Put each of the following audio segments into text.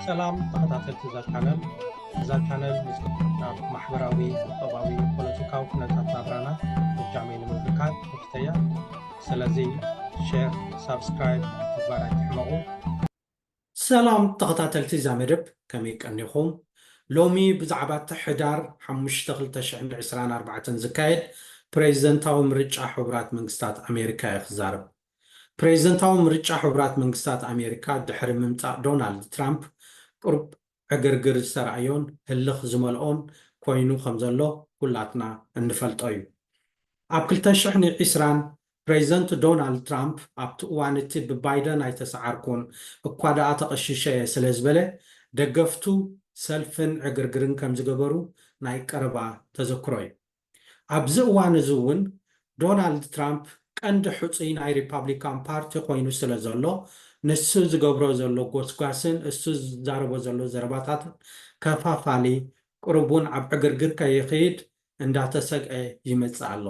ሰላም ተኸታተልቲ እዛ ቻነል። እዛ ቻነል ምስ ኣብ ማሕበራዊ፣ ቁጠባዊ፣ ፖለቲካዊ ኩነታት ናብራና ፍጃመይ ንምምልካት ተፍተያ። ስለዚ ሼር፣ ሳብስክራይብ ምግባር ኣይትሕመቑ። ሰላም ተኸታተልቲ እዛ መደብ፣ ከመይ ቀኒኹም? ሎሚ ብዛዕባ እቲ ሕዳር ሓሙሽተ ክልተ ሽሕን ዕስራን ኣርባዕተን ዝካየድ ፕሬዚደንታዊ ምርጫ ሕቡራት መንግስታት ኣሜሪካ እየ ክዛረብ። ፕሬዚደንታዊ ምርጫ ሕቡራት መንግስታት ኣሜሪካ ድሕሪ ምምጻእ ዶናልድ ትራምፕ ቁሩብ ዕግርግር ዝተራእዮን ህልኽ ዝመልኦን ኮይኑ ከም ዘሎ ኩላትና እንፈልጦ እዩ። ኣብ ክልተ ሽሕን ዕስራን ፕሬዚደንት ዶናልድ ትራምፕ ኣብቲ እዋን እቲ ብባይደን ኣይተሰዓርኩን እኳ ደኣ ተቐሺሸ እየ ስለ ዝበለ ደገፍቱ ሰልፍን ዕግርግርን ከም ዝገበሩ ናይ ቀረባ ተዘክሮ እዩ። ኣብዚ እዋን እዚ እውን ዶናልድ ትራምፕ ቀንዲ ሕፁይ ናይ ሪፓብሊካን ፓርቲ ኮይኑ ስለ ዘሎ ንሱ ዝገብሮ ዘሎ ጎስጓስን እሱ ዝዛረቦ ዘሎ ዘረባታትን ከፋፋሊ ቅሩብ እውን ኣብ ዕግርግር ከይኸይድ እንዳተሰግአ ይመጽእ ኣሎ።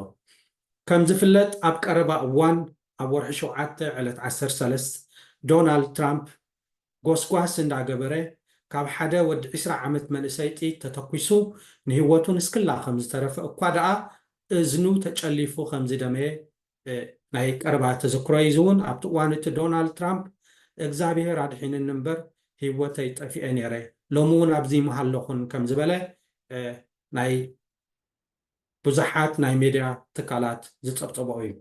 ከም ዝፍለጥ ኣብ ቀረባ እዋን ኣብ ወርሒ ሸውዓተ ዕለት ዓሰርተ ሰለስተ ዶናልድ ትራምፕ ጎስጓስ እንዳገበረ ካብ ሓደ ወዲ ዕስራ ዓመት መንእሰይ ጥይት ተተኲሱ ንህይወቱ ንስክላ ከም ዝተረፈ እኳ ደኣ እዝኑ ተጨሊፉ ከም ዝደመየ ናይ ቀረባ ተዘክሮ እዩ። እዚ እውን ኣብቲ እዋን እቲ ዶናልድ ትራምፕ እግዚኣብሔር ኣድሒንኒ እምበር ህይወተይ ጠፊኤ ነይረ፣ ሎሚ እውን ኣብዚ ምሃለኹን ከም ዝበለ ናይ ብዙሓት ናይ ሜድያ ትካላት ዝጸብጸቦ እዩ።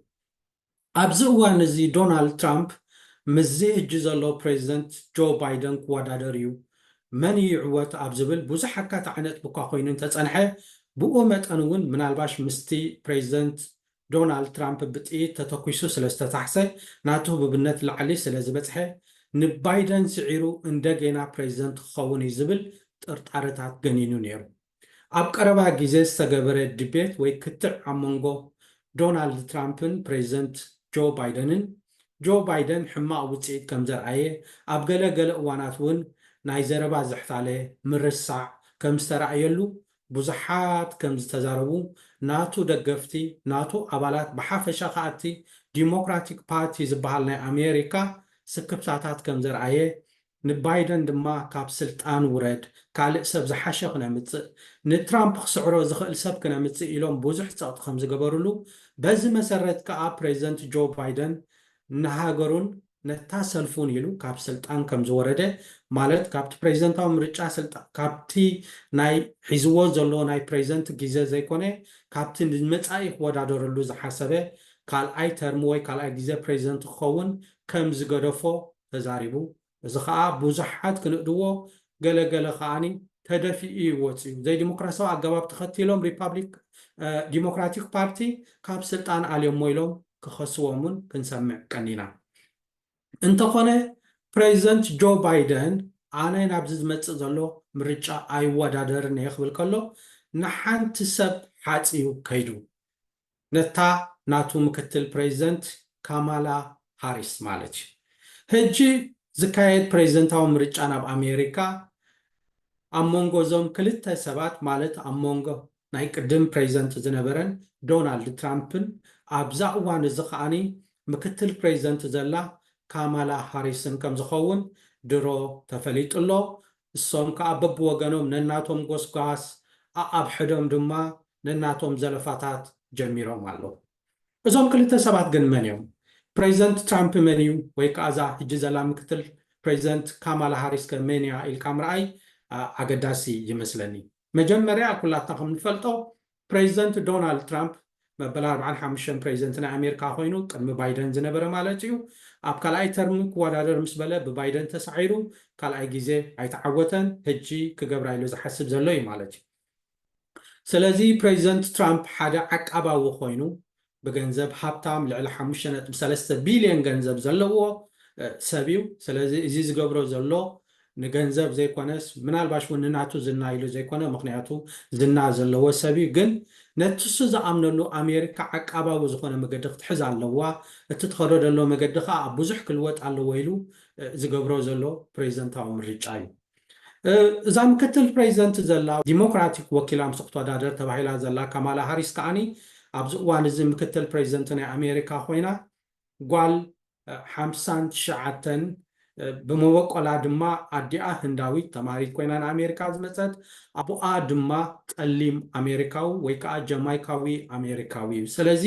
ኣብዚ እዋን እዚ ዶናልድ ትራምፕ ምስዚ ሕጂ ዘሎ ፕሬዚደንት ጆ ባይደን ክወዳደር እዩ፣ መን ይዕወት ኣብ ዝብል ብዙሕ ኣካታዒ ነጥቢ እኳ ኮይኑ እንተጸንሐ፣ ብኡ መጠን እውን ምናልባሽ ምስቲ ፕሬዚደንት ዶናልድ ትራምፕ ብጥይት ተተኲሱ ስለ ዝተታሕሰ ናቱ ህቡብነት ላዕሊ ስለ ዝበጽሐ ንባይደን ስዒሩ እንደገና ፕሬዚደንት ክኸውን እዩ ዝብል ጥርጣረታት ገኒኑ ነይሩ። ኣብ ቀረባ ግዜ ዝተገበረ ድቤት ወይ ክትዕ ኣብ መንጎ ዶናልድ ትራምፕን ፕሬዚደንት ጆ ባይደንን ጆ ባይደን ሕማቕ ውፅኢት ከም ዘርኣየ ኣብ ገለ ገለ እዋናት እውን ናይ ዘረባ ዝሕታለ ምርሳዕ ከም ዝተራእየሉ ብዙሓት ከም ዝተዛረቡ ናቱ ደገፍቲ ናቱ ኣባላት ብሓፈሻ ከኣቲ ዲሞክራቲክ ፓርቲ ዝበሃል ናይ ኣሜሪካ ስክፍታታት ከም ዘርኣየ ንባይደን ድማ ካብ ስልጣን ውረድ ካልእ ሰብ ዝሓሸ ክነምፅእ ንትራምፕ ክስዕሮ ዝኽእል ሰብ ክነምፅእ ኢሎም ብዙሕ ፀቕጢ ከም ዝገበሩሉ በዚ መሰረት ከዓ ፕሬዚደንት ጆ ባይደን ንሃገሩን ነታ ሰልፉን ኢሉ ካብ ስልጣን ከም ዝወረደ ማለት ካብቲ ፕሬዚደንታዊ ምርጫ ስልጣን ካብቲ ናይ ሒዝዎ ዘሎ ናይ ፕሬዚደንት ግዜ ዘይኮነ ካብቲ ንመፃኢ ክወዳደረሉ ዝሓሰበ ካልኣይ ተርሚ ወይ ካልኣይ ግዜ ፕሬዚደንት ክኸውን ከም ዝገደፎ ተዛሪቡ። እዚ ከዓ ብዙሓት ክንእድዎ ገለገለ ከዓኒ ተደፊኡ ይወፅዩ ዘይዲሞክራሲያዊ ኣገባብ ተኸቲሎም ሪፓብሊክ ዲሞክራቲክ ፓርቲ ካብ ስልጣን ኣልዮሞ ኢሎም ክኸስዎም እውን ክንሰምዕ ቀኒና። እንተኾነ ፕሬዚደንት ጆ ባይደን ኣነ ናብዚ ዝመፅእ ዘሎ ምርጫ ኣይወዳደርን እየ ክብል ከሎ ንሓንቲ ሰብ ሓፂዩ ከይዱ ነታ ናቱ ምክትል ፕሬዚደንት ካማላ ሃሪስ ማለት እዩ። ሕጂ ዝካየድ ፕሬዚደንታዊ ምርጫ ናብ ኣሜሪካ ኣብ መንጎ እዞም ክልተ ሰባት ማለት ኣብ መንጎ ናይ ቅድም ፕሬዚደንት ዝነበረን ዶናልድ ትራምፕን ኣብዛ እዋን እዚ ከዓኒ ምክትል ፕሬዚደንት ዘላ ካማላ ሃሪስን ከም ዝኸውን ድሮ ተፈሊጡ ኣሎ። እሶም ከዓ በብወገኖም ነናቶም ጎስጓስ ኣኣብ ሕዶም ድማ ነናቶም ዘለፋታት ጀሚሮም ኣለዉ። እዞም ክልተ ሰባት ግን መን እዮም? ፕሬዚደንት ትራምፕ መን እዩ? ወይ ከዓ እዛ ሕጂ ዘላ ምክትል ፕሬዚደንት ካማላ ሃሪስ ከ መን እያ ኢልካ ምርኣይ ኣገዳሲ ይመስለኒ። መጀመርያ ኩላትና ከም ንፈልጦ ፕሬዚደንት ዶናልድ ትራምፕ መበል ኣርባዓን ሓሙሽተን ፕሬዚደንት ናይ ኣሜሪካ ኮይኑ ቅድሚ ባይደን ዝነበረ ማለት እዩ። ኣብ ካልኣይ ተርሚ ክወዳደር ምስ በለ ብባይደን ተሳዒሩ ካልኣይ ግዜ ኣይተዓወተን። ሕጂ ክገብራ ኢሉ ዝሓስብ ዘሎ እዩ ማለት እዩ። ስለዚ ፕሬዚደንት ትራምፕ ሓደ ዓቃባዊ ኮይኑ ብገንዘብ ሃብታም ልዕሊ ሓሙሽተ ነጥቢ ሰለስተ ቢልዮን ገንዘብ ዘለዎ ሰብ እዩ። ስለዚ እዚ ዝገብሮ ዘሎ ንገንዘብ ዘይኮነስ ምናልባሽ እውን ንናቱ ዝና ኢሉ ዘይኮነ ምክንያቱ ዝና ዘለዎ ሰብ እዩ። ግን ነቲ እሱ ዝኣምነሉ ኣሜሪካ ዓቃባዊ ዝኾነ መገዲ ክትሕዝ ኣለዋ። እቲ ትኸዶ ዘሎ መገዲ ከዓ ኣብ ብዙሕ ክልወጥ ኣለዎ ኢሉ ዝገብሮ ዘሎ ፕሬዚደንታዊ ምርጫ እዩ። እዛ ምክትል ፕሬዚደንት ዘላ ዲሞክራቲክ ወኪላ ምስ ክትወዳደር ተባሂላ ዘላ ካማላ ሃሪስ ከዓኒ ኣብዚ እዋን እዚ ምክትል ፕሬዚደንት ናይ ኣሜሪካ ኮይና ጓል ሓምሳን ትሽዓተን ብመበቆላ ድማ ኣዲኣ ህንዳዊት ተማሪት ኮይና ንኣሜሪካ ዝመፀት፣ ኣቦኣ ድማ ፀሊም ኣሜሪካዊ ወይ ከዓ ጀማይካዊ ኣሜሪካዊ እዩ። ስለዚ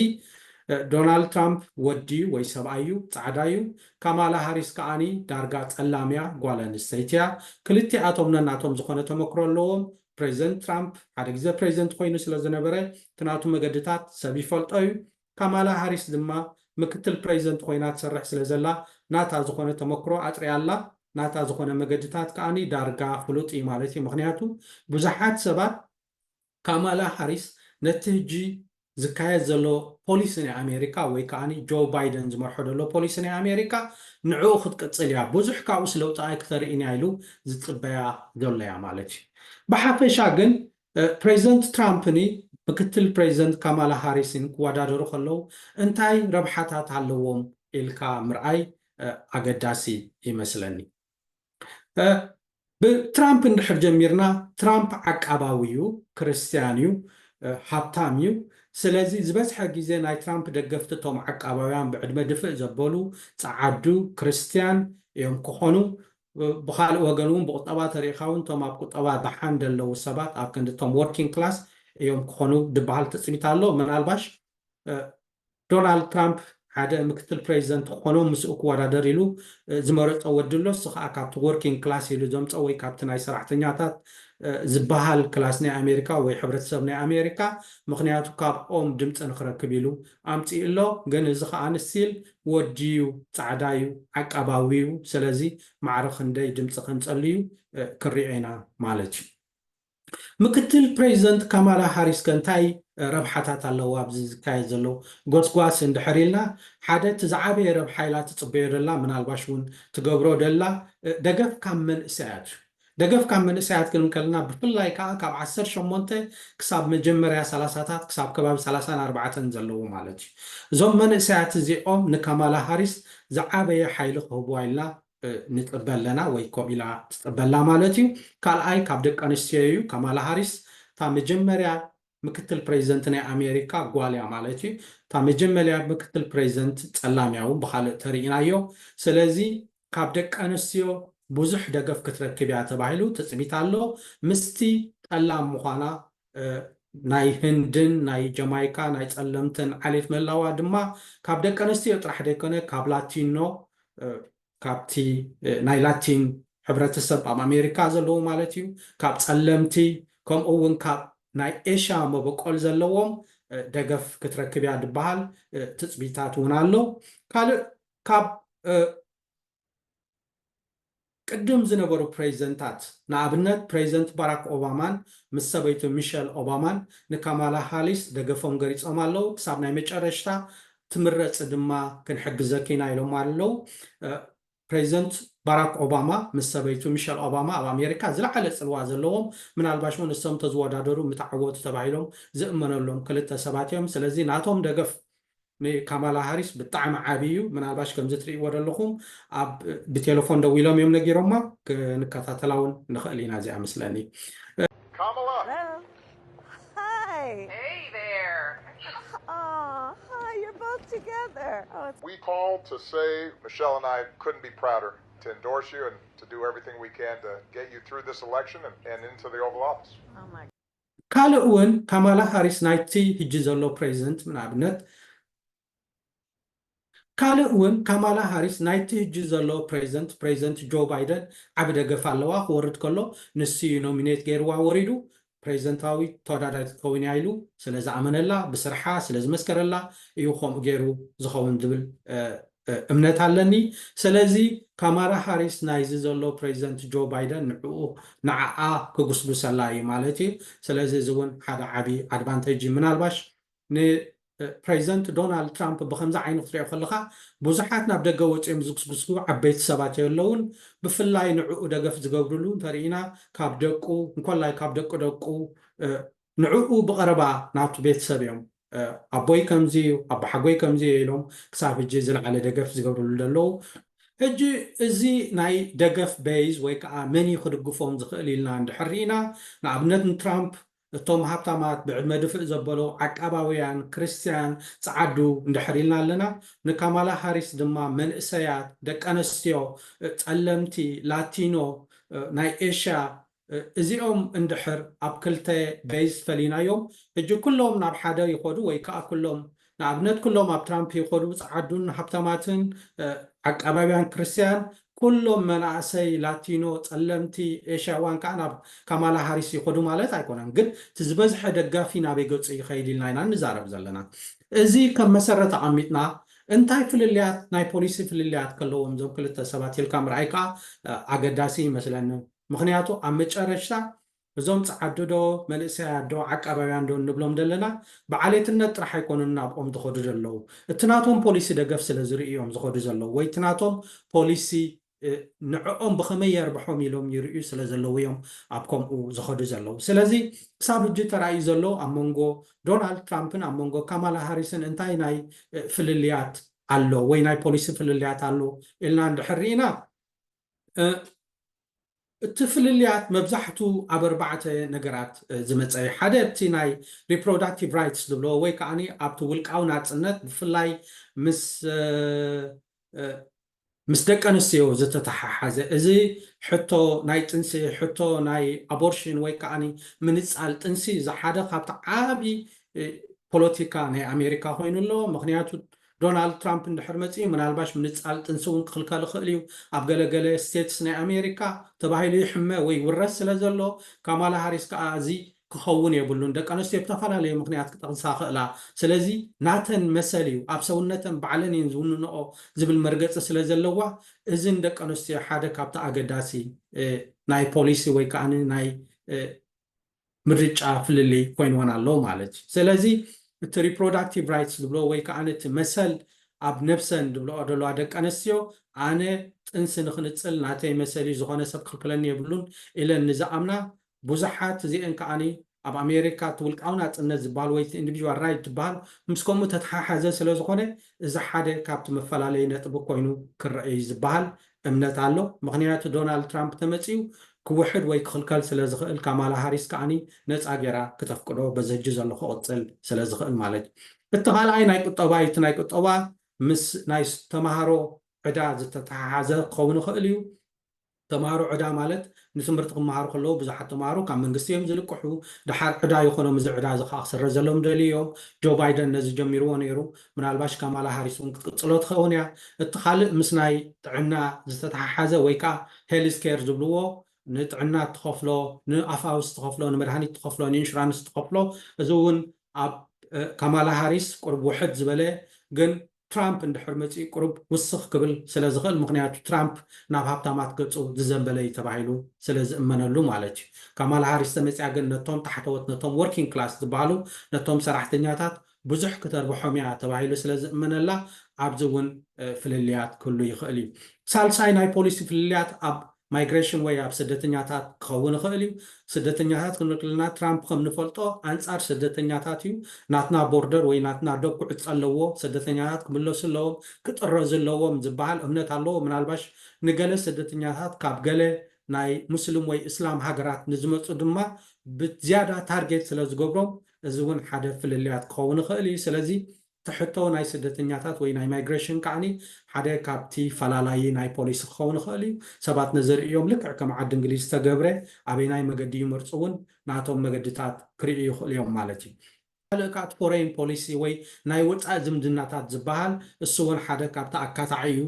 ዶናልድ ትራምፕ ወዲ ወይ ሰብኣይ እዩ፣ ፃዕዳ እዩ። ካማላ ሃሪስ ከዓኒ ዳርጋ ፀላም እያ፣ ጓል ኣንስተይቲ እያ። ክልቲኣቶም ነናቶም ዝኾነ ተመክሮ ኣለዎም። ፕሬዚደንት ትራምፕ ሓደ ግዜ ፕሬዚደንት ኮይኑ ስለ ዝነበረ እቲ ናቱ መገድታት ሰብ ይፈልጦ እዩ። ካማላ ሃሪስ ድማ ምክትል ፕሬዚደንት ኮይና ትሰርሕ ስለ ዘላ ናታ ዝኾነ ተመክሮ ኣጥርያ ኣላ። ናታ ዝኾነ መገድታት ከዓኒ ዳርጋ ፍሉጥ እዩ ማለት እዩ። ምክንያቱ ብዙሓት ሰባት ካማላ ሃሪስ ነቲ ህጂ ዝካየድ ዘሎ ፖሊሲ ናይ ኣሜሪካ ወይ ከዓ ጆ ባይደን ዝመርሖ ዘሎ ፖሊሲ ናይ ኣሜሪካ ንዕኡ ክትቅፅል እያ፣ ብዙሕ ካብኡስ ለውጢ ኣይክተርእን እያ ኢሉ ዝፅበያ ዘሎ እያ ማለት እዩ። ብሓፈሻ ግን ፕሬዚደንት ትራምፕን ምክትል ፕሬዚደንት ካማላ ሃሪስን ክወዳደሩ ከለዉ እንታይ ረብሓታት ኣለዎም ኢልካ ምርኣይ ኣገዳሲ ይመስለኒ። ብትራምፕ እንድሕር ጀሚርና፣ ትራምፕ ዓቃባዊ እዩ፣ ክርስትያን እዩ፣ ሃብታም እዩ። ስለዚ ዝበዝሐ ግዜ ናይ ትራምፕ ደገፍቲ እቶም ዓቃባውያን ብዕድመ ድፍእ ዘበሉ፣ ጸዓዱ፣ ክርስትያን እዮም ክኾኑ። ብኻልእ ወገን እውን ብቁጠባ ተሪኢኻ እውን እቶም ኣብ ቁጠባ ደሓን ዘለዉ ሰባት ኣብ ክንዲ እቶም ወርኪንግ ክላስ እዮም ክኾኑ ዝበሃል ትፅቢት ኣሎ። ምናልባሽ ዶናልድ ትራምፕ ሓደ ምክትል ፕሬዚደንት ክኾኖም ምስኡ ክወዳደር ኢሉ ዝመረፆ ወዲ ኣሎ። እሱ ከዓ ካብቲ ወርኪንግ ክላስ ኢሉ ዘምፀኦ ወይ ካብቲ ናይ ሰራሕተኛታት ዝበሃል ክላስ ናይ ኣሜሪካ ወይ ሕብረተሰብ ናይ ኣሜሪካ፣ ምክንያቱ ካብኦም ድምፂ ንክረክብ ኢሉ ኣምፂኡ ኣሎ። ግን እዚ ከዓ ንስቲል ወዲ እዩ፣ ፃዕዳ እዩ፣ ዓቃባዊ እዩ። ስለዚ ማዕረ ክንደይ ድምፂ ከምፀሉ እዩ ክንሪኦ ኢና ማለት እዩ። ምክትል ፕሬዚደንት ካማላ ሃሪስ ከ እንታይ ረብሓታት ኣለዎ ኣብዚ ዝካየድ ዘሎ ጎስጓስ እንድሕር ኢልና፣ ሓደ እቲ ዝዓበየ ረብሓ ኢላ ትፅበዮ ደላ፣ ምናልባሽ እውን ትገብሮ ደላ፣ ደገፍ ካብ መንእሰያት እዩ። ደገፍ ካብ መንእሰያት ክንብል ከለና ብፍላይ ከዓ ካብ ዓሰርተ ሸሞንተ ክሳብ መጀመርያ ሰላሳታት ክሳብ ከባቢ ሰላሳን ኣርባዕተን ዘለዉ ማለት እዩ። እዞም መንእሰያት እዚኦም ንካማላ ሃሪስ ዝዓበየ ሓይሊ ክህብዋ ኢልና ንፅበ ኣለና ወይ ከምኡ ኢላ ትፅበላ ማለት እዩ። ካልኣይ ካብ ደቂ ኣንስትዮ እዩ። ካማላ ሃሪስ እታ መጀመርያ ምክትል ፕሬዚደንት ናይ ኣሜሪካ ጓል እያ ማለት እዩ። እታ መጀመርያ ምክትል ፕሬዚደንት ፀላም እያ እውን ብካልእ ተርኢናዮ። ስለዚ ካብ ደቂ ኣንስትዮ ብዙሕ ደገፍ ክትረክብ እያ ተባሂሉ ትፅቢት ኣሎ። ምስቲ ጠላም ምዃና ናይ ህንድን ናይ ጀማይካ ናይ ፀለምትን ዓሌት ምህላዋ ድማ ካብ ደቂ ኣንስትዮ ጥራሕ ዘይኮነ ካብ ላቲኖ፣ ካብቲ ናይ ላቲን ሕብረተሰብ ኣብ ኣሜሪካ ዘለዉ ማለት እዩ፣ ካብ ፀለምቲ ከምኡ እውን ካብ ናይ ኤሽያ መበቆል ዘለዎም ደገፍ ክትረክብ እያ ዝበሃል ትፅቢታት እውን ኣሎ። ካልእ ካብ ቅድም ዝነበሩ ፕሬዚደንታት ንኣብነት ፕሬዚደንት ባራክ ኦባማን ምስ ሰበይቱ ሚሸል ኦባማን ንካማላ ሃሪስ ደገፎም ገሊፆም ኣለዉ። ክሳብ ናይ መጨረሽታ ትምረፂ ድማ ክንሕግዘኪ ኢና ኢሎም ኣለዉ። ፕሬዚደንት ባራክ ኦባማ ምስ ሰበይቱ ሚሸል ኦባማ ኣብ ኣሜሪካ ዝለዓለ ፅልዋ ዘለዎም፣ ምናልባሽ እውን እሶም ተዝወዳደሩ ምተዓወቱ ተባሂሎም ዝእመነሎም ክልተ ሰባት እዮም። ስለዚ ናቶም ደገፍ ንካማላ ሃሪስ ብጣዕሚ ዓብዪ እዩ። ምናልባሽ ከምዚ ትርእይዎ ዘለኹም ኣብ ብቴሌፎን ደዊሎም እዮም ነጊሮማ። ክንከታተላ እውን ንኽእል ኢና እዚኣ ምስለኒ። Kamala. Hello. Hi. Hey there. Aw, hi, you're both together. Oh, it's We called to say Michelle and I couldn't be prouder to endorse you and to do everything we can to get you through this election and, and into the Oval Office. Oh my ካልእ እውን ካማላ ሃሪስ ናይቲ ሕጂ ዘሎ ፕሬዚደንት ንኣብነት ካልእ እውን ካማላ ሃሪስ ናይቲ ሕጂ ዘሎ ፕሬዚደንት ፕሬዚደንት ጆ ባይደን ዓቢ ደገፍ ኣለዋ። ክወርድ ከሎ ንሱ እዩ ኖሚኔት ገይርዋ ወሪዱ። ፕሬዚደንታዊ ተወዳዳሪት ክትከውን እያ ኢሉ ስለ ዝኣመነላ፣ ብስርሓ ስለ ዝመስከረላ እዩ ከምኡ ገይሩ ዝኸውን ዝብል እምነት ኣለኒ። ስለዚ ካማላ ሃሪስ ናይዚ ዘሎ ፕሬዚደንት ጆ ባይደን ንዕኡ ንዓኣ ክጉስጉሰላ እዩ ማለት እዩ። ስለዚ እዚ እውን ሓደ ዓቢ ኣድቫንቴጅ እዩ። ምናልባሽ ንፕሬዚደንት ዶናልድ ትራምፕ ብከምዚ ዓይኒ ክትሪኦ ከለካ ብዙሓት ናብ ደገ ወፂኦም ዝጉስጉሱ ዓበይቲ ሰባት የለውን። ብፍላይ ንዕኡ ደገፍ ዝገብርሉ እንተርኢና ካብ ደቁ እንኮላይ ካብ ደቂ ደቁ ንዕኡ ብቐረባ ናቱ ቤተሰብ እዮም ኣቦይ ከምዚ እዩ፣ ኣቦሓጎይ ከምዚ እዩ ኢሎም ክሳብ ሕጂ ዝለዓለ ደገፍ ዝገብርሉ ዘለዉ። ሕጂ እዚ ናይ ደገፍ ቤዝ ወይ ከዓ መን እዩ ክድግፎም ዝኽእል ኢልና እንድሕር ርኢና፣ ንኣብነት ንትራምፕ እቶም ሃብታማት ብዕድመ ድፍእ ዘበሉ ዓቃባውያን ክርስትያን ጸዓዱ እንድሕር ኢልና ኣለና። ንካማላ ሃሪስ ድማ መንእሰያት፣ ደቂ ኣንስትዮ፣ ጸለምቲ፣ ላቲኖ፣ ናይ ኤሽያ፣ እዚኦም እንድሕር ኣብ ክልተ ቤዝ ፈሊናዮም፣ ሕጂ ኩሎም ናብ ሓደ ይኸዱ ወይ ከዓ ኩሎም፣ ንኣብነት ኩሎም ኣብ ትራምፕ ይኸዱ፣ ጸዓዱን ሃብታማትን፣ ዓቃባውያን ክርስትያን፣ ኩሎም መናእሰይ ላቲኖ፣ ጸለምቲ፣ ኤሽያዋን ከዓ ናብ ካማላ ሃሪስ ይኸዱ ማለት ኣይኮነን። ግን እቲ ዝበዝሐ ደጋፊ ናበይ ገጹ ይኸይድ ኢልና ኢና ንዛረብ ዘለና። እዚ ከም መሰረት ኣቐሚጥና እንታይ ፍልልያት፣ ናይ ፖሊሲ ፍልልያት ከለዎም እዞም ክልተ ሰባት ኢልካ ምርኣይ ከዓ ኣገዳሲ ይመስለኒ። ምኽንያቱ ኣብ መጨረሽታ እዞም ጸዓዱ ዶ መንእሰያት ዶ ዓቃባውያን ዶ እንብሎም ዘለና ብዓሌትነት ጥራሕ ኣይኮኑን ናብኦም ዝኸዱ ዘለዉ። እቲ ናቶም ፖሊሲ ደገፍ ስለ ዝርእዩ እዮም ዝኸዱ ዘለዉ፣ ወይ እቲ ናቶም ፖሊሲ ንዕኦም ብኸመይ የርብሖም ኢሎም ይርእዩ ስለ ዘለዉ እዮም ኣብ ከምኡ ዝኸዱ ዘለዉ። ስለዚ ክሳብ ሕጂ ተራእዩ ዘሎ ኣብ መንጎ ዶናልድ ትራምፕን ኣብ መንጎ ካማላ ሃሪስን እንታይ ናይ ፍልልያት ኣሎ ወይ ናይ ፖሊሲ ፍልልያት ኣሎ ኢልና እንድሕር ርኢና፣ እቲ ፍልልያት መብዛሕቱ ኣብ ኣርባዕተ ነገራት ዝመፀ። ሓደ እቲ ናይ ሪፕሮዳክቲቭ ራይትስ ዝብሎ ወይ ከዓ ኣብቲ ውልቃዊ ናፅነት ብፍላይ ምስ ምስ ደቂ ኣንስትዮ ዝተተሓሓዘ እዚ ሕቶ ናይ ጥንሲ፣ ሕቶ ናይ ኣቦርሽን ወይ ከዓ ምንፃል ጥንሲ እዚ ሓደ ካብቲ ዓብዪ ፖለቲካ ናይ ኣሜሪካ ኮይኑ ኣሎ። ምክንያቱ ዶናልድ ትራምፕ እንድሕር መፂኡ ምናልባሽ ምንፃል ጥንሲ እውን ክኽልከል ይኽእል እዩ ኣብ ገለገለ ስቴትስ ናይ ኣሜሪካ ተባሂሉ ይሕመ ወይ ይውረስ ስለ ዘሎ፣ ካማላ ሃሪስ ከዓ እዚ ክኸውን የብሉን። ደቂ ኣንስትዮ ብተፈላለየ ምክንያት ክጠቕሳ ክእላ። ስለዚ ናተን መሰል እዩ፣ ኣብ ሰውነተን ባዕለን እየን ዝውንንኦ ዝብል መርገፂ ስለ ዘለዋ፣ እዚ ንደቂ ኣንስትዮ ሓደ ካብቲ ኣገዳሲ ናይ ፖሊሲ ወይ ከዓ ናይ ምርጫ ፍልልይ ኮይንወን ኣሎ ማለት እዩ። ስለዚ እቲ ሪፕሮዳክቲቭ ራይትስ ዝብሎ ወይ ከዓ እቲ መሰል ኣብ ነብሰን ዝብልኦ ዘለዋ ደቂ ኣንስትዮ ኣነ ጥንሲ ንክንፅል ናተይ መሰል እዩ፣ ዝኾነ ሰብ ክልክለኒ የብሉን ኢለን ንዝኣምና ብዙሓት እዚአን ከዓኒ ኣብ ኣሜሪካ እቲ ውልቃዊ ናፅነት ዝበሃል ወይ ኢንዲቪጁዋል ራይት ዝበሃል ምስ ከምኡ ተተሓሓዘ ስለ ዝኾነ እዚ ሓደ ካብቲ መፈላለዪ ነጥቢ ኮይኑ ክረአ እዩ ዝበሃል እምነት ኣሎ። ምክንያቱ ዶናልድ ትራምፕ ተመፂኡ ክውሕድ ወይ ክኽልከል ስለ ዝኽእል ካማላ ሃሪስ ከዓኒ ነፃ ገይራ ክተፍቅዶ በዚ ሕጂ ዘሎ ክቕፅል ስለ ዝኽእል ማለት እዩ። እቲ ካልኣይ ናይ ቁጠባ እዩ። እቲ ናይ ቁጠባ ምስ ናይ ተምሃሮ ዕዳ ዝተተሓሓዘ ክኸውን ይኽእል እዩ። ተምሃሮ ዕዳ ማለት ንትምህርቲ ክመሃሩ ከለዉ ብዙሓት ተምሃሮ ካብ መንግስቲ እዮም ዝልቅሑ። ድሓር ዕዳ ይኾኖም፣ እዚ ዕዳ እዚ ከዓ ክስረዘሎም ደልዩ እዮም። ጆ ባይደን ነዚ ጀሚርዎ ነይሩ። ምናልባሽ ካማላ ሃሪስ እውን ክትቅፅሎ ትኸውን እያ። እቲ ካልእ ምስ ናይ ጥዕና ዝተተሓሓዘ ወይ ከዓ ሄልዝ ኬር ዝብልዎ ንጥዕና እትኸፍሎ፣ ንኣፋውስ እትኸፍሎ፣ ንመድሃኒት እትኸፍሎ፣ ንኢንሹራንስ እትኸፍሎ፣ እዚ እውን ኣብ ካማላ ሃሪስ ቁርብ ውሕድ ዝበለ ግን ትራምፕ እንድሕር መፂኡ ቁሩብ ውስኽ ክብል ስለ ዝኽእል፣ ምኽንያቱ ትራምፕ ናብ ሃብታማት ገፁ ዝዘንበለ እዩ ተባሂሉ ስለ ዝእመነሉ ማለት እዩ። ካማላ ሃሪስ ተመፂኣ ግን ነቶም ታሕተዎት፣ ነቶም ወርኪንግ ክላስ ዝበሃሉ፣ ነቶም ሰራሕተኛታት ብዙሕ ክተርብሖም እያ ተባሂሉ ስለ ዝእመነላ ኣብዚ እውን ፍልልያት ክህሉ ይኽእል እዩ። ሳልሳይ ናይ ፖሊሲ ፍልልያት ኣብ ማይግሬሽን ወይ ኣብ ስደተኛታት ክኸውን ይኽእል እዩ። ስደተኛታት ክንብል ከለና ትራምፕ ከም ንፈልጦ ኣንፃር ስደተኛታት እዩ። ናትና ቦርደር ወይ ናትና ደብ ክዕፀ ኣለዎ፣ ስደተኛታት ክምለሱ ኣለዎም፣ ክጥረዙ ኣለዎም ዝበሃል እምነት ኣለዎ። ምናልባሽ ንገለ ስደተኛታት ካብ ገለ ናይ ሙስሊም ወይ እስላም ሃገራት ንዝመፁ ድማ ብዝያዳ ታርጌት ስለ ዝገብሮም እዚ እውን ሓደ ፍልልያት ክኸውን ይኽእል እዩ። ስለዚ እቲ ሕቶ ናይ ስደተኛታት ወይ ናይ ማይግሬሽን ከዓኒ ሓደ ካብቲ ፈላላዪ ናይ ፖሊሲ ክኸውን ይኽእል እዩ። ሰባት ነዚ ርእዮም ልክዕ ከም ዓዲ እንግሊዝ ዝተገብረ ኣበይናይ መገዲ ይመርፁ እውን ናቶም መገድታት ክርእዩ ይኽእሉ እዮም ማለት እዩ። ካልእ ከዓ እቲ ፎሬን ፖሊሲ ወይ ናይ ወፃኢ ዝምድናታት ዝበሃል እሱ እውን ሓደ ካብቲ ኣካታዒ እዩ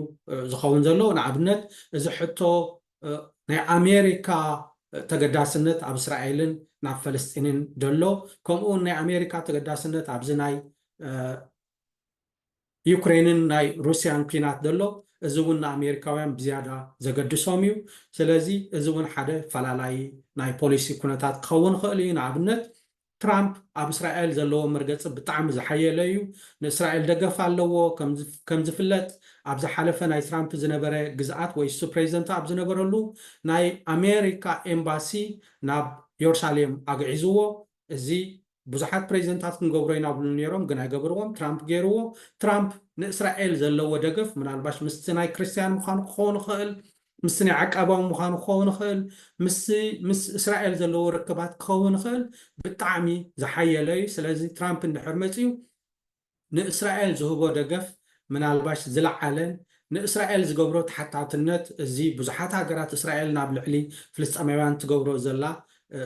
ዝኸውን ዘሎ። ንኣብነት እዚ ሕቶ ናይ ኣሜሪካ ተገዳስነት ኣብ እስራኤልን ናብ ፈለስጢንን ደሎ፣ ከምኡ እውን ናይ ኣሜሪካ ተገዳስነት ኣብዚ ናይ ዩክሬንን ናይ ሩስያን ኲናት ደሎ፣ እዚ እውን ንኣሜሪካውያን ብዝያዳ ዘገድሶም እዩ። ስለዚ እዚ እውን ሓደ ፈላላዪ ናይ ፖሊሲ ኩነታት ክኸውን ይኽእል እዩ። ንኣብነት ትራምፕ ኣብ እስራኤል ዘለዎ መርገፂ ብጣዕሚ ዝሓየለ እዩ። ንእስራኤል ደገፍ ኣለዎ። ከም ዝፍለጥ ኣብ ዝሓለፈ ናይ ትራምፕ ዝነበረ ግዝኣት ወይ እሱ ፕሬዚደንት ኣብ ዝነበረሉ ናይ ኣሜሪካ ኤምባሲ ናብ የሩሳሌም ኣግዒዝዎ። እዚ ብዙሓት ፕሬዚደንታት ክንገብሮ ኢና ብሉ ነይሮም፣ ግን ኣይገበርዎም። ትራምፕ ገይርዎ። ትራምፕ ንእስራኤል ዘለዎ ደገፍ ምናልባሽ ምስቲ ናይ ክርስትያን ምዃኑ ክኸውን ይኽእል፣ ምስ ናይ ዓቃባዊ ምዃኑ ክኸውን ይኽእል፣ ምስ ምስ እስራኤል ዘለዎ ርክባት ክኸውን ይኽእል፣ ብጣዕሚ ዝሓየለ እዩ። ስለዚ ትራምፕ እንድሕር መፂኡ ንእስራኤል ዝህቦ ደገፍ ምናልባሽ ዝለዓለን ንእስራኤል ዝገብሮ ተሓታትነት፣ እዚ ብዙሓት ሃገራት እስራኤል ናብ ልዕሊ ፍልስጤማውያን ትገብሮ ዘላ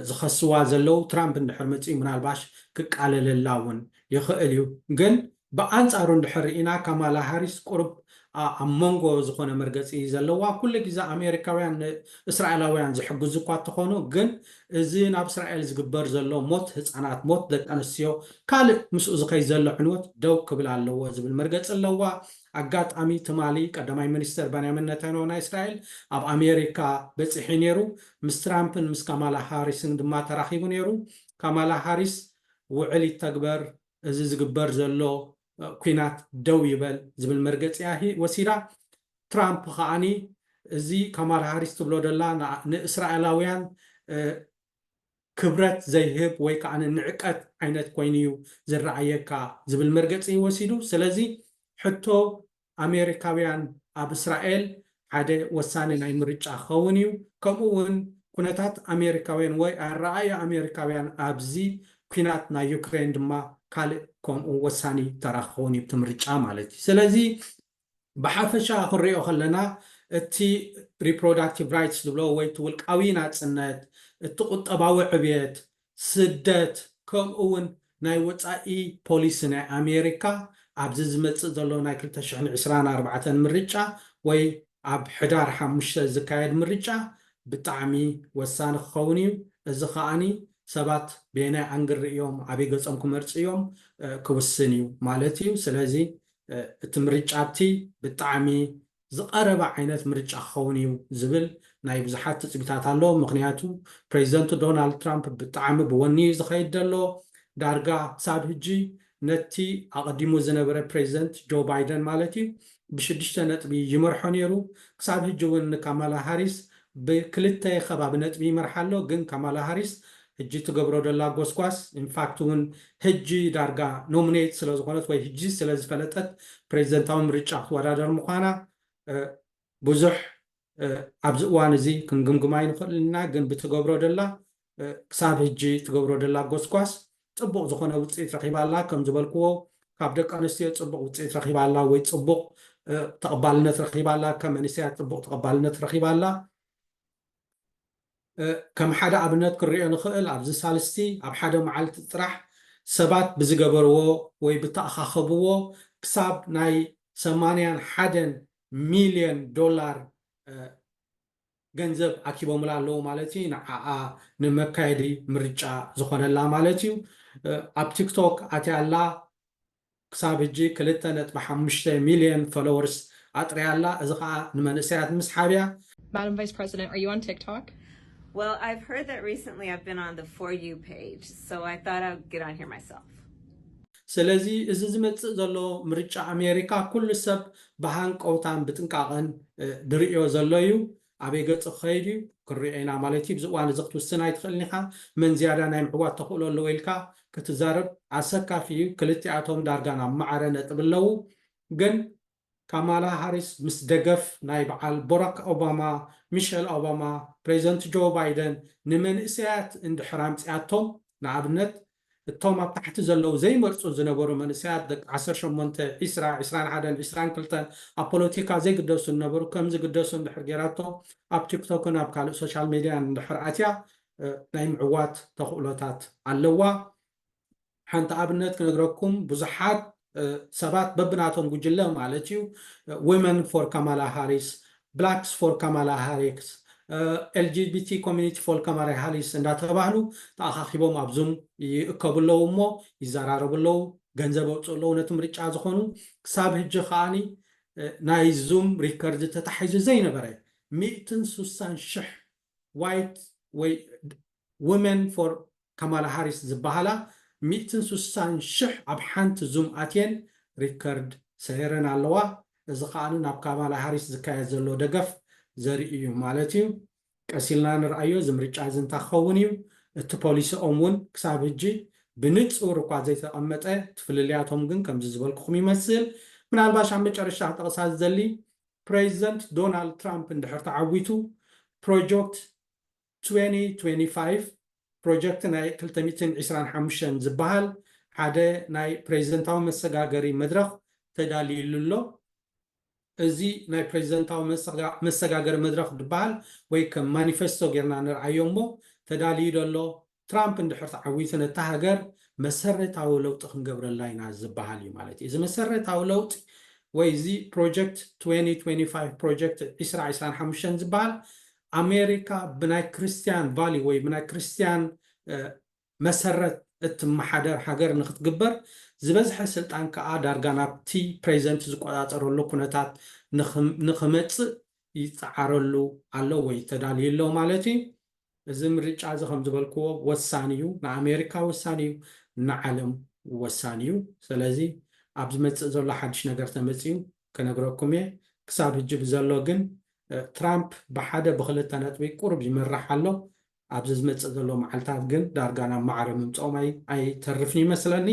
ዝኸስዋ ዘለዉ ትራምፕ እንድሕር መፂኡ ምናልባሽ ክቃለለላ እውን ይኽእል እዩ። ግን ብኣንፃሩ እንድሕር ርኢና ካማላ ሃሪስ ቁሩብ ኣብ መንጎ ዝኾነ መርገፂ ዘለዋ፣ ኩሉ ግዜ ኣሜሪካውያን ንእስራኤላውያን ዝሕግዙ እኳ እንተኾኑ፣ ግን እዚ ናብ እስራኤል ዝግበር ዘሎ ሞት ህፃናት፣ ሞት ደቂ ኣንስትዮ፣ ካልእ ምስኡ ዝኸይ ዘሎ ዕንወት ደው ክብል ኣለዎ ዝብል መርገፂ ኣለዋ። ኣጋጣሚ ትማሊ ቀዳማይ ሚኒስተር በንያሚን ነታንያሁ ናይ እስራኤል ኣብ ኣሜሪካ በፂሒ ነይሩ። ምስ ትራምፕን ምስ ካማላ ሃሪስን ድማ ተራኺቡ ነይሩ። ካማላ ሃሪስ ውዕል ይተግበር፣ እዚ ዝግበር ዘሎ ኩናት ደው ይበል ዝብል መርገፂ እያ ወሲዳ። ትራምፕ ከዓኒ እዚ ካማላ ሃሪስ ትብሎ ደላ ንእስራኤላውያን ክብረት ዘይህብ ወይ ከዓ ንዕቀት ዓይነት ኮይኑ እዩ ዝረኣየካ ዝብል መርገፂ እዩ ወሲዱ። ስለዚ ሕቶ ኣሜሪካውያን ኣብ እስራኤል ሓደ ወሳኒ ናይ ምርጫ ክኸውን እዩ። ከምኡ እውን ኩነታት ኣሜሪካውያን ወይ ኣረኣእያ ኣሜሪካውያን ኣብዚ ኩናት ናይ ዩክሬን ድማ ካልእ ከምኡ ወሳኒ ተራ ክኸውን እዩ እቲ ምርጫ ማለት እዩ። ስለዚ ብሓፈሻ ክንሪኦ ከለና እቲ ሪፕሮዳክቲቭ ራይትስ ዝብሎ ወይ እቲ ውልቃዊ ናፅነት፣ እቲ ቁጠባዊ ዕብየት፣ ስደት፣ ከምኡ እውን ናይ ወፃኢ ፖሊሲ ናይ ኣሜሪካ ኣብዚ ዝመፅእ ዘሎ ናይ ክልተ ሽሕን ዕስራን ኣርባዕተን ምርጫ ወይ ኣብ ሕዳር ሓሙሽተ ዝካየድ ምርጫ ብጣዕሚ ወሳኒ ክኸውን እዩ። እዚ ከዓኒ ሰባት በየናይ ኣንግል ርእዮም ኣበይ ገጾም ክመርፁ እዮም ክውስን እዩ ማለት እዩ። ስለዚ እቲ ምርጫ እቲ ብጣዕሚ ዝቐረበ ዓይነት ምርጫ ክኸውን እዩ ዝብል ናይ ብዙሓት ትፅቢታት ኣሎ። ምክንያቱ ፕሬዚደንት ዶናልድ ትራምፕ ብጣዕሚ ብወኒ እዩ ዝኸይድ ዘሎ። ዳርጋ ክሳብ ሕጂ ነቲ ኣቐዲሙ ዝነበረ ፕሬዚደንት ጆ ባይደን ማለት እዩ ብሽዱሽተ ነጥቢ ይመርሖ ነይሩ። ክሳብ ሕጂ እውን ንካማላ ሃሪስ ብክልተ ከባቢ ነጥቢ ይመርሓ ኣሎ። ግን ካማላ ሃሪስ ሕጂ ትገብሮ ደላ ጎስጓስ ኢንፋክት እውን ሕጂ ዳርጋ ኖሚኔት ስለዝኾነት ወይ ሕጂ ስለዝፈለጠት ፕሬዚደንታዊ ምርጫ ክትወዳደር ምዃና ብዙሕ ኣብዚ እዋን እዚ ክንግምግማ ኣይንኽእልን ኢና። ግን ብትገብሮ ደላ ክሳብ ሕጂ ትገብሮ ደላ ጎስጓስ ፅቡቕ ዝኾነ ውፅኢት ረኺባ ኣላ። ከም ዝበልክዎ ካብ ደቂ ኣንስትዮ ፅቡቕ ውፅኢት ረኺባ ኣላ ወይ ፅቡቕ ተቐባልነት ረኺባ ኣላ። ከም መንእሰያት ፅቡቕ ተቐባልነት ረኺባ ኣላ። ከም ሓደ ኣብነት ክንሪኦ ንኽእል ኣብዚ ሳልስቲ ኣብ ሓደ መዓልቲ ጥራሕ ሰባት ብዝገበርዎ ወይ ብተኣኻኸብዎ ክሳብ ናይ ሰማንያን ሓደን ሚልዮን ዶላር ገንዘብ ኣኪቦምላ ኣለዉ ማለት እዩ። ንዓኣ ንመካየዲ ምርጫ ዝኾነላ ማለት እዩ። ኣብ ቲክቶክ ኣትያ ኣላ። ክሳብ ሕጂ ክልተ ነጥቢ ሓሙሽተ ሚልዮን ፎሎወርስ ኣጥርያ ኣላ። እዚ ከዓ ንመንእሰያት ምስሓብ እያ። Madam Vice President, are you on TikTok? Well, I've heard that recently I've been on the For You page, so I thought I'd get on here myself. ስለዚ እዚ ዝመፅእ ዘሎ ምርጫ ኣሜሪካ ኩሉ ሰብ ብሃንቀውታን ብጥንቃቐን ድርእዮ ዘሎ እዩ። ኣበይ ገፁ ክኸይድ እዩ ክንሪኦ ኢና ማለት እዩ። ብዚ እዋን እዚ ክትውስን ኣይትኽእልን ኢኻ። መን ዝያዳ ናይ ምዕዋት ተኽእሎ ኣለዎ ኢልካ ክትዛረብ ኣሰካፊ እዩ። ክልቲኣቶም ዳርጋ ናብ ማዕረ ነጥቢ ኣለዉ። ግን ካማላ ሃሪስ ምስ ደገፍ ናይ በዓል ቦራክ ኦባማ፣ ሚሸል ኦባማ፣ ፕሬዚደንት ጆ ባይደን ንመንእሰያት እንድሕር ኣምፅኣቶም ንኣብነት እቶም ኣብ ታሕቲ ዘለዉ ዘይመርፁ ዝነበሩ መንእሰያት ደቂ ዓሰርተ ሸሞንተ፣ ዕስራ፣ ዕስራን ሓደን፣ ዕስራን ክልተን ኣብ ፖለቲካ ዘይግደሱ ዝነበሩ ከም ዝግደሱ እንድሕር ጌራቶ ኣብ ቲክቶክን ኣብ ካልእ ሶሻል ሚድያን እንድሕር ኣትያ ናይ ምዕዋት ተኽእሎታት ኣለዋ። ሓንቲ ኣብነት ክነግረኩም ብዙሓት ሰባት በብናቶም ጉጅለ ማለት እዩ Women for Kamala Harris፣ Blacks for Kamala Harris፣ LGBT community for Kamala Harris እንዳተባህሉ ተኣኻኺቦም ኣብ ዙም ይእከቡ ኣለዉ እሞ ይዘራረቡ ኣለዉ፣ ገንዘብ ኣውፅኡ ኣለዉ ነቲ ምርጫ ዝኾኑ። ክሳብ ሕጂ ከዓኒ ናይ ዙም ሪከርድ ተታሒዙ ዘይነበረ ሚእትን ስሳን ሽሕ white ወይ Women for Kamala Harris ዝበሃላ ሚእትን ስሳን ሽሕ ኣብ ሓንቲ ዙም ኣትየን ሪከርድ ሰይረን ኣለዋ። እዚ ከዓ ናብ ካማላ ሃሪስ ዝካየድ ዘሎ ደገፍ ዘርኢ እዩ ማለት እዩ። ቀስ ኢልና ንርኣዮ እዚ ምርጫ እዚ እንታይ ክኸውን እዩ። እቲ ፖሊሲኦም እውን ክሳብ ሕጂ ብንፁር እኳ ዘይተቐመጠ እቲ ፍልልያቶም ግን ከምዚ ዝበልኩኹም ይመስል። ምናልባሽ ኣብ መጨረሻ ክጠቕሳ ዝደሊ ፕሬዚደንት ዶናልድ ትራምፕ እንድሕር ተዓዊቱ ፕሮጀክት twenty twenty-five ፕሮጀክት ናይ ክልተ ሚእትን ዕስራን ሓሙሽተን ዝበሃል ሓደ ናይ ፕሬዚደንታዊ መሰጋገሪ መድረኽ ተዳልዩሉ ኣሎ። እዚ ናይ ፕሬዚደንታዊ መሰጋገሪ መድረኽ ዝበሃል ወይ ከም ማኒፌስቶ ጌርና ንርኣዮ እሞ ተዳልዩ ዘሎ ትራምፕ እንድሕር ተዓዊቱ ነታ ሃገር መሰረታዊ ለውጢ ክንገብረላ ኢና ዝበሃል እዩ ማለት እዩ። እዚ መሰረታዊ ለውጢ ወይ እዚ ፕሮጀክት twenty twenty-five ፕሮጀክት ዕስራ ዕስራን ሓሙሽተን ዝበሃል ኣሜሪካ ብናይ ክርስቲያን ቫሊ ወይ ብናይ ክርስቲያን መሰረት እትመሓደር ሃገር ንክትግበር ዝበዝሐ ስልጣን ከዓ ዳርጋ ናብቲ ፕሬዚደንት ዝቆፃፀረሉ ኩነታት ንክመፅእ ይፀዓረሉ ኣሎ ወይ ተዳልዩ ኣሎ ማለት እዩ። እዚ ምርጫ እዚ ከም ዝበልክዎ ወሳኒ እዩ፣ ንኣሜሪካ ወሳኒ እዩ፣ ንዓለም ወሳኒ እዩ። ስለዚ ኣብ ዝመፅእ ዘሎ ሓድሽ ነገር ተመፅዩ ክነግረኩም እየ። ክሳብ ሕጂ ብዘሎ ግን ትራምፕ ብሓደ ብክልተ ነጥቢ ቁሩብ ይመርሕ ኣሎ። ኣብዚ ዝመፅእ ዘሎ መዓልታት ግን ዳርጋ ናብ ማዕረ ምምፅኦም ኣይተርፍን ይመስለኒ።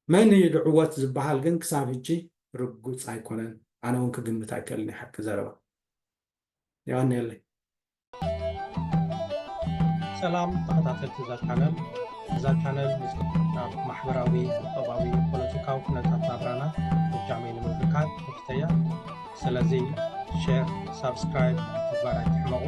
መን እዩ ድዕወት ዝበሃል ግን ክሳብ ሕጂ ርጉፅ ኣይኮነን። ኣነ እውን ክግምት ኣይክእልን ሓቂ ዘረባ። የቐንየለይ። ሰላም ተኸታተልቲ እዛ ቻነል። እዛ ቻነል ምስ ናብ ማሕበራዊ፣ ቁጠባዊ፣ ፖለቲካዊ ኩነታት ናብራና እጃመይ ንምብርካት ክፍተያ። ስለዚ ሼር፣ ሳብስክራይብ ምግባር ኣይትሕመቑ።